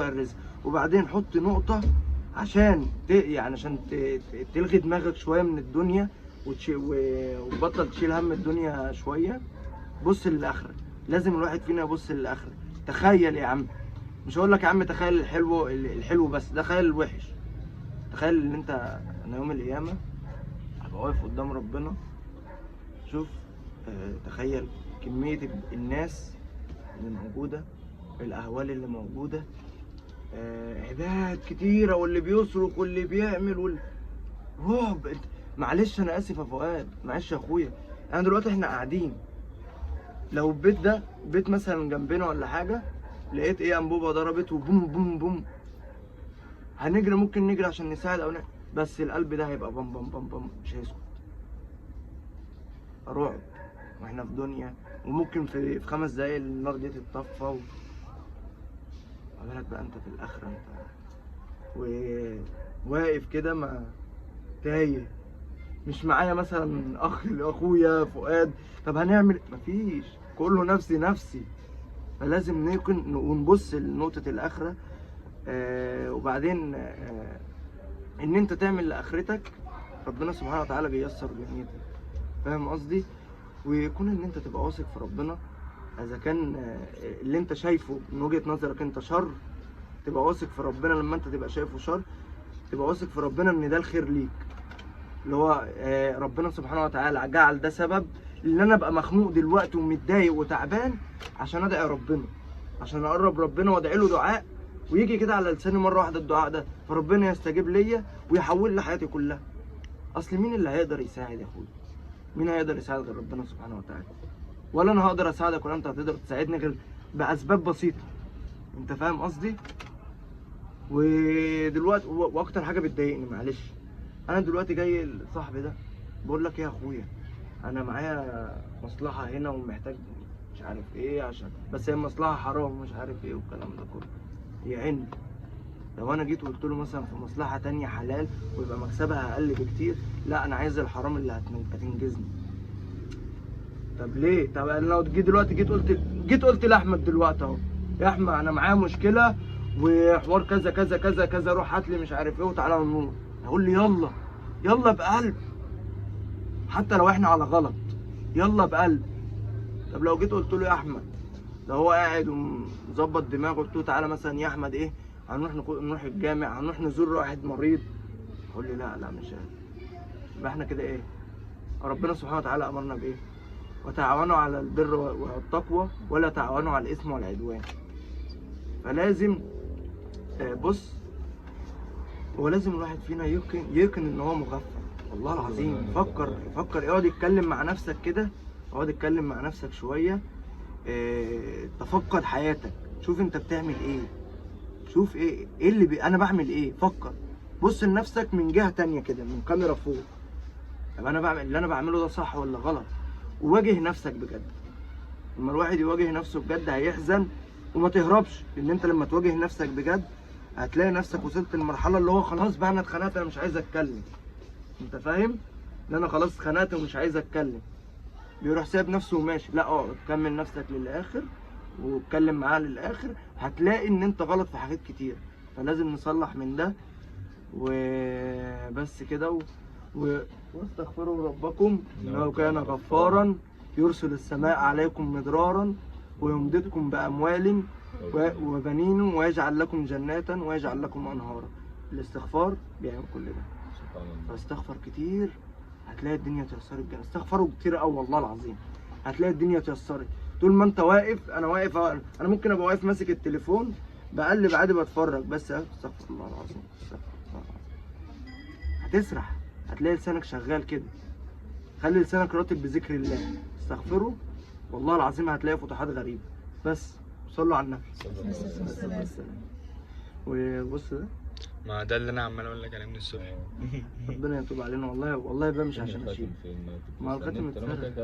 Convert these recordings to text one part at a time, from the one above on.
الرزق. وبعدين حط نقطة عشان يعني عشان تلغي دماغك شوية من الدنيا وتبطل تشيل هم الدنيا شوية. بص للاخره، لازم الواحد فينا يبص للاخره. تخيل يا عم، مش هقول لك يا عم تخيل الحلو، الحلو بس، تخيل الوحش. تخيل ان انت، انا يوم القيامة هبقى واقف قدام ربنا. شوف، تخيل كمية الناس اللي موجودة، الاهوال اللي موجودة، عباد كتيرة، واللي بيصرخ واللي بيعمل رعب. معلش انا اسف يا فؤاد، معلش يا اخويا، انا دلوقتي احنا قاعدين، لو البيت ده بيت مثلا جنبنا ولا حاجة، لقيت ايه انبوبة ضربت وبوم بوم بوم، هنجري، ممكن نجري عشان نساعد او بس القلب ده هيبقى بام بام بام بام، مش هيسكت. رعب، واحنا في دنيا، وممكن في 5 دقايق النار دي تتطفى بالك بقى انت في الاخرة، انت وواقف كده ما تايه، مش معايا مثلا اخ لاخويا فؤاد، طب هنعمل؟ مفيش، كله نفسي نفسي. فلازم نكون ونبص لنقطة الاخرة. وبعدين ان انت تعمل لاخرتك، ربنا سبحانه وتعالى بيسر دنيتك، فاهم قصدي؟ ويكون ان انت تبقى واثق في ربنا، اذا كان اللي انت شايفه من وجهة نظرك انت شر، تبقى واثق في ربنا. لما انت تبقى شايفه شر، تبقى واثق في ربنا ان ده الخير ليك، اللي هو ربنا سبحانه وتعالى جعل ده سبب ان انا ابقى مخنوق دلوقتي ومتضايق وتعبان عشان ادعي ربنا، عشان اقرب ربنا وادعي له دعاء، ويجي كده على لساني مرة واحدة الدعاء ده، فربنا يستجيب ليا ويحول لي حياتي كلها. اصل مين اللي هيقدر يساعد يا اخويا؟ مين هيقدر يساعد غير ربنا سبحانه وتعالى؟ ولا انا هقدر اساعدك ولا انت هتقدر تساعدني غير باسباب بسيطة، انت فاهم قصدي؟ ودلوقتي واكتر حاجة بتضايقني، معلش، انا دلوقتي جاي لصاحبي ده بقول لك ايه يا اخويا، انا معايا مصلحة هنا ومحتاج مش عارف ايه، عشان بس هي مصلحة حرام ومش عارف ايه والكلام ده كله. يعن لو انا جيت وقلت له مثلا في مصلحة تانية حلال ويبقى مكسبها اقل بكتير، لا انا عايز الحرام اللي هتنجزني. طب ليه؟ طب انا لو جيت دلوقتي جيت قلت لاحمد دلوقتي اهو، يا احمد انا معايا مشكلة وحوار كذا كذا كذا كذا، روح هات لي مش عارف ايه وتعالى نروح، هيقول لي يلا يلا بقلب، حتى لو احنا على غلط، يلا بقلب. طب لو جيت قلت له يا احمد، لو هو قاعد ومظبط دماغه، قلت له تعالى مثلا يا احمد ايه، هنروح نروح الجامع، هنروح نزور واحد مريض، يقول لي لا لا مش قادر. يبقى احنا كده ايه؟ ربنا سبحانه وتعالى امرنا بايه؟ وتعاونوا على البر والتقوى ولا تعاونوا على الاثم والعدوان. فلازم بص، هو لازم الواحد فينا يقن ان هو مغفل، والله العظيم. فكر، فكر، اقعد اتكلم مع نفسك كده، اقعد اتكلم مع نفسك شوية، تفقد حياتك، شوف انت بتعمل ايه، شوف ايه اللي انا بعمل ايه. فكر، بص لنفسك من جهة تانية كده، من كاميرا فوق، طب انا بعمل اللي انا بعمله ده صح ولا غلط؟ وواجه نفسك بجد. لما الواحد يواجه نفسه بجد هيحزن، وما تهربش، لان انت لما تواجه نفسك بجد هتلاقي نفسك وصلت للمرحلة اللي هو خلاص بقى انا اتخنقت، انا مش عايز اتكلم، انت فاهم؟ ان انا خلاص اتخنقت ومش عايز اتكلم، بيروح سايب نفسه وماشي. لا اقعد كمل نفسك للاخر واتكلم معاه للاخر، هتلاقي ان انت غلط في حاجات كتير. فلازم نصلح من ده وبس كده. واستغفروا ربكم انه كان غفارا يرسل السماء عليكم مدرارا ويمددكم باموال وبنين ويجعل لكم جنات ويجعل لكم انهارا. الاستغفار بيعمل كل ده. سبحان الله. فاستغفر كتير هتلاقي الدنيا اتيسرت جدا. استغفروا كتير قوي والله العظيم هتلاقي الدنيا اتيسرت. طول ما انت واقف، انا واقف، انا ممكن ابقى واقف ماسك التليفون بقلب عادي بتفرج، بس استغفر الله العظيم، استغفر الله العظيم، هتسرح، هتلاقي لسانك شغال كده. خلي لسانك راتب بذكر الله، استغفره والله العظيم هتلاقي فتوحات غريبة. بس صلوا على النبي. صلى الله عليه وسلم. وبص ده ما ده اللي انا عمال اقول لك عليه من الصبح. ربنا يتوب علينا والله. والله بقى مش عشان اشيل، ما الختم اتسرق.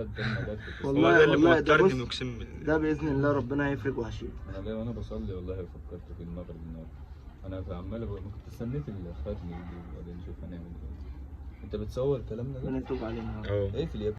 والله ده اللي والله ده موترني بص، اقسم بالله. ده باذن الله ربنا هيفرج وهشيل. انا جاي وانا بصلي والله فكرت في المغرب النهارده، انا عمال كنت استنيت الختم دي وبعدين نشوف هنعمل ايه. انت بتصور كلامنا ربنا ده؟ يتوب علينا. اه اقفل يا ابني.